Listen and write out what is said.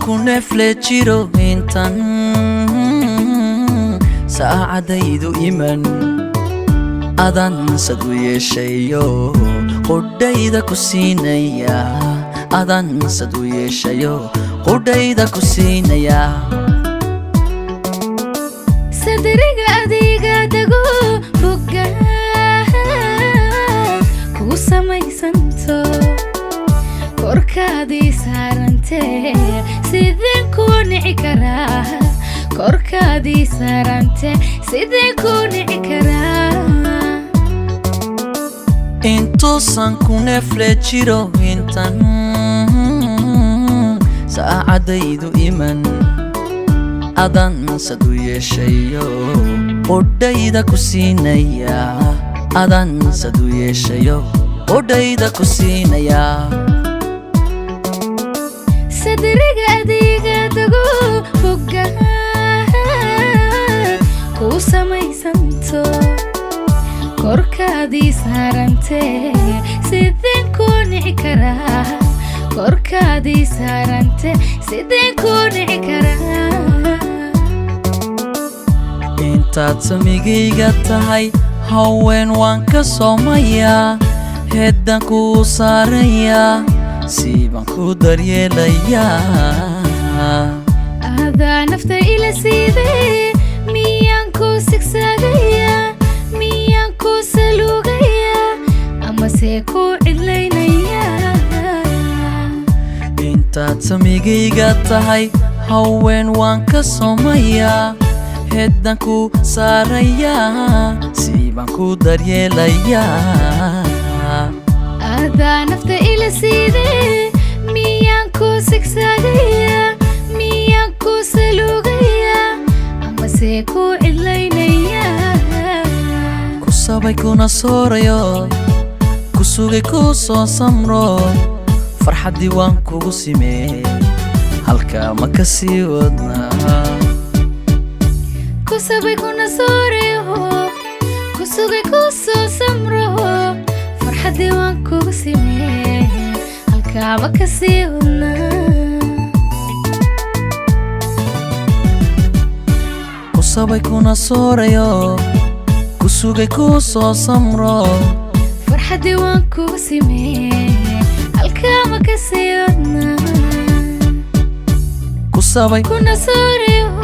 Ku neefle jiro intan saacadaydu iman, adan sad u yeeshayo qudhayda ku siinaya, adan sad u yeeshayo qudhayda ku siinaya. Sadriga adiga dago, bogga kuu samaysanto, korkaadii saarantee, sideen kuu nici karaa? Korkaadii saarante, sideen kuu nici karaa? Intuusan ku neefle jiro intan saacadaydu iman, adan sad u yeeshayo qudhayda ku siinaya, adan sad u yeeshayo qudhayda ku siinaya. Sadriga adiga dago, bogga kuu samaysanto, korkaadii saarantee, sideen kuu nici karaa? Korkaadii saarante, sideen kuu nici karaa? Intaad samigayga tahay, haween waan ka soomayaa, heeddaan kuu saarayaa, siibaan ku daryeelayaa. Adaa nafta ila siidee, miyaan ku sigsaagaya? Miyaan ku saluugaya amase ku cidlaynaya? Intaad samigayga tahay, haween waan ka soomayaa, heeddaan ku saarayaa, siibaan ku daryeelayaa. Adaa nafta ila siidee, miyaan ku sigsaagaya? Miyaan ku saluugaya amase ku cidlaynaya? Ku sabay kuna soorayo, ku sugay ku soo samro, farxaddii waan kugu simee, halkaa ma ka sii wadnaa? Ku sabay kuna soorayo, ku sugay ku soo samro, farxaddii waan kugu simee, halkaaba ka sii wadnaa? Ku sabay kuna soorayo, ku sugay ku soo samro, farxaddii waan kugu simee, halkaama ka sii wadnaa? Ku sabay kuna soorayo.